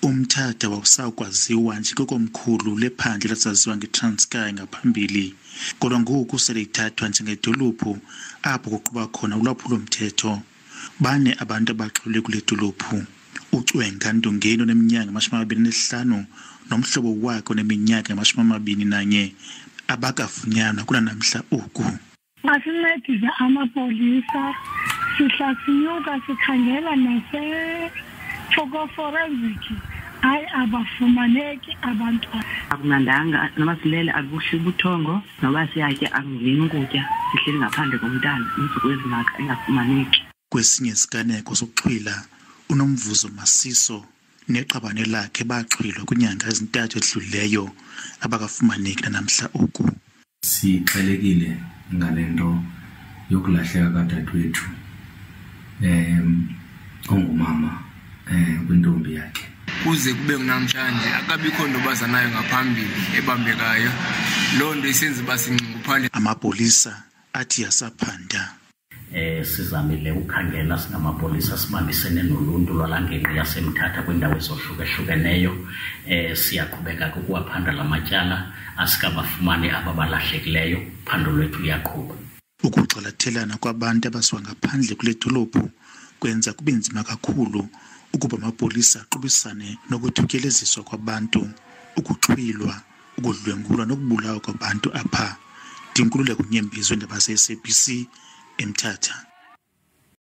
UMthatha wawusakwaziwa njengekomkhulu lephandle lasaziwa ngeTranskei ngaphambili, kodwa ngoku sele ithathwa njengedolophu apho kuqhuba khona ulwaphulo-mthetho. Bane abantu abaxhwilwe kule dolophu. UCwenga Ndongeni oneminyaka engama-25 nomhlobo wakhe oneminyaka engama-21 abakafunyanwa kunanamhla oku. Asincedise amapolisa sihla sinyuka sikhangela nase-forensic hayi abafumaneki abantwana. Akumnandanga noba silele akubuhli ubuthongo noba siyatya akungeni ukutya sihleli ngaphandle komntana iintsuku ezingaka engafumaneki. Kwesinye isiganeko sokuxhwila uNomvuzo Masiso neqabane lakhe baxhwilwa kwiinyanga ezintathu edlulileyo abakafumaneki nanamhla oku. Sixhelekile ngale nto yokulahleka kadadewethu um ongumama um kwintombi yakhe. Kuze kube kunamhlanje akabikho nto bazanayo ngaphambili ebambekayo, loo nto isenza uba sinxunguphale. Amapolisa athi asaphanda. Eh sizamile ukukhangela singamapolisa sibambisene noluntu lwalangingqi yaseMthatha kwiindawo ezohlukehlukeneyo. Eh siyaqhubeka ukuwaphanda la matyala asikabafumani aba balahlekileyo, phando lwethu luyaqhuba. Ukugxalathelana kwabantu abasuka ngaphandle kule dolophu kwenza kube nzima kakhulu ukuba amapolisa aqubisane nokuthutyeleziswa kwabantu, ukuxhwilwa, ukudlwengulwa nokubulawa kwabantu apha. Ndinkululeko Nyembezi weendaba ze-SABC eMthatha.